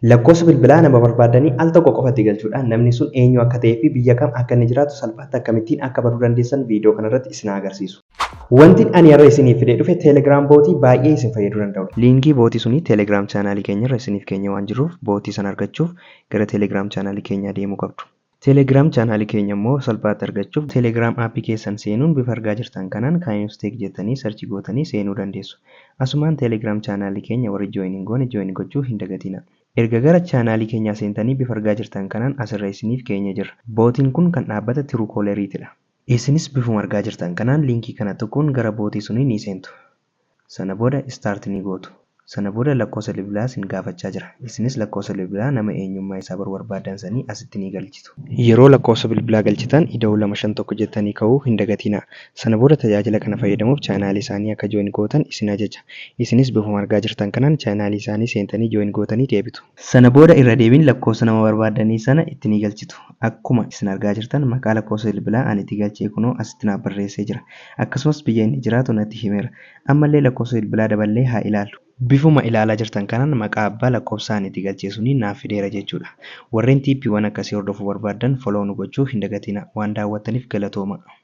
Lakkoofsa bilbilaa nama barbaaddanii al tokko qofatti galchuudhaan namni sun eenyu akka ta'ee fi biyya kam akka inni jiraatu salphaatti akkamittiin akka baruu dandeessan viidiyoo kanarratti isin agarsiisu. Wanti ani har'a isiniif fidee dhufe Telegram bootii baay'ee isin fayyaduu danda'udha. Liinkii bootii sunii Telegram chaanaalii keenyarra isiniif keenya waan jiruuf, bootii sana argachuuf gara Telegram chaanaalii keenyaa deemuu qabdu. Telegram chaanaalii keenya immoo salphaatti argachuuf Telegram aappii keessan seenuun bifa argaa jirtan kanaan Kaayinusteek jettanii search gootanii seenuu dandeessu. Asumaan Telegram chaanaalii keenya warri join hin goone join gochuu hin dagatina. Erga gara chaanaalii keenyaa seentanii bifa argaa jirtan kanaan asirra isiniif keenya jirra. Bootiin kun kan dhaabbata Truecalleriitidha. Isinis bifuma argaa jirtan kanaan liinkii kana tuquun gara bootii sunii ni seentu. Sana booda start ni gootu. Sana booda lakkoofsa bilbilaa isin gaafachaa jira. Isinis lakkoofsa bilbilaa nama eenyummaa isaa baruu barbaadan sanii asitti ni galchitu. Yeroo lakkoofsa bilbilaa galchitan ida'uu 251 jettanii ka'uu hin dagatinaa. Sana booda tajaajila kana fayyadamuuf chaanaalii isaanii akka join gootan isin ajaja. Isinis bifuma argaa jirtan kanaan chaanaalii isaanii seentanii join gootanii deebitu. Sana booda irra deebiin lakkoofsa nama barbaaddanii sana itti ni galchitu. Akkuma isin argaa jirtan maqaa lakkoofsa bilbilaa ani itti galchee kunoo asitti naaf barreessee jira. Akkasumas biyya inni jiraatu natti himeera. Ammallee lakkoofsa bilbilaa daballee haa ilaallu. Bifuma ilaalaa jirtan kanaan maqaa abbaa lakkoofsa ani itti galchee sunii naaf fideera jechuudha. Warreen tiippiiwwan akkasii hordofuu barbaaddan follow nu gochuu hin dagatinaa. Waan daawwattaniif galatooma.